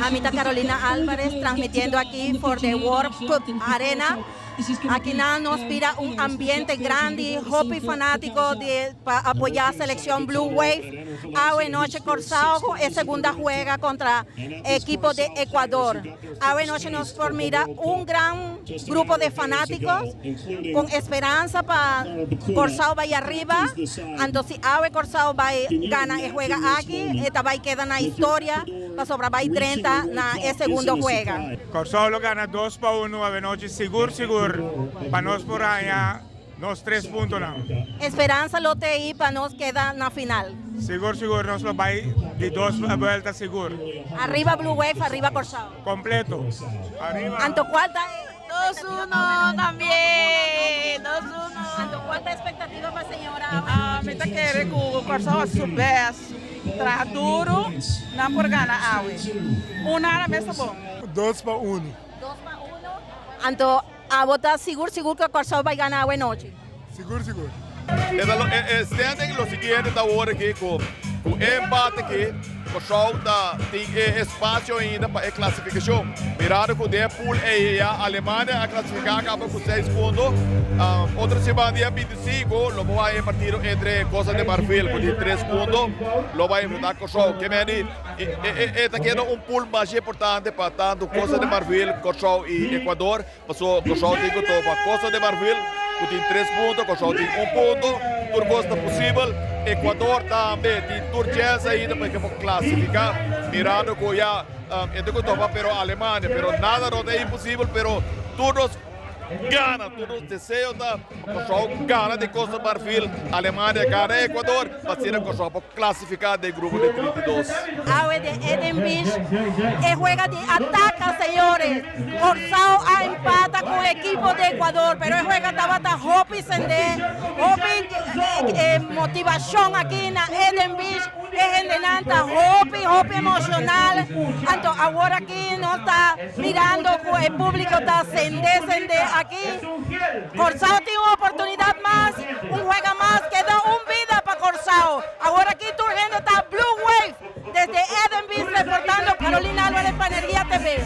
Ami ta Carolina Alvarez transmitiendo aki for the World Cup Arena. Aki nan nos mira un ambiente grandi, hopi fanatico di pa apoya seleccion Blue Wave. Awe nochi Corsou e segundo wega contra ekipo di Ecuador. Awe nochi nos por mira un gran grupo di fanatico cu speransa pa Corsou bay ariba. Anto si awe Corsou bay gana e wega aki, e bay keda na historia pasobra bay 30 na e segundo wega. Corsou lo gana 2-1 awe nochi, sigur, sigur, pa nos por aya, nos 3 puntonan. Speransa lo tin pa nos keda na final. Sigur, sigur, nos lo bay di dos vuelta sigur. Ariba Blue Wave, ariba Corsou. Completo. Ariba. Anto, cual ta 2-1 tambe. 2-1. Anto, cual ta e expectativa pa señora? Ah, mi ta kere cu Corsou su best. Traha duro, nan por gana awe. 1 na mes bon. 2-1. 2-1. Anto, abo ta sigur, sigur cu Corsou bay gana awe nochi. Sigur, sigur. E standing lo siguiente ta awor aki cu empate aki, Corsou ta tin espacio ainda pa e clasificacion. Mirando cu den pool A, Alemania a clasifica caba cu 6 punto. Otro siman dia 25, lo bay partido entre Costa de Marfil cu 3 punto, lo bay enfrenta Corsou. Kiermen ta keda un pool mas importante pa tanto Costa de Marfil, Corsou y Ecuador. Paso Corsou tin cu topa Costa de Marfil, cu tin 3 punto, Corsou tin 1 punto, tur cos ta posibel. Ecuador tambe tin tur chance ainda pa clasifica, mirando cu ya e tin cu topa pero Alemania, pero nada no ta imposibel, pero tur nos gana, tur nos deseo ta Corsou gana di Costa Marfil, Alemania gana Ecuador, pa asina Corsou clasifica den grupo di 32. Awe di Eden Beach e wega di ataca, señores. Corsou a empata cu e ekipo di Ecuador, pero e wega tabata hopi cendi, hopi motivacion aki na Eden Beach. E hendenan ta hopi, hopi emocional. Anto, awor aki nos ta mirando cu e publico ta cendi, cendi aki. Corsou tin un oportunidad mas, un wega mas, keda un bida pa Corsou. Awor aki tur hende ta Blue Wave, desde Eden Beach reportando, Carolina Álvarez pa Energia TV.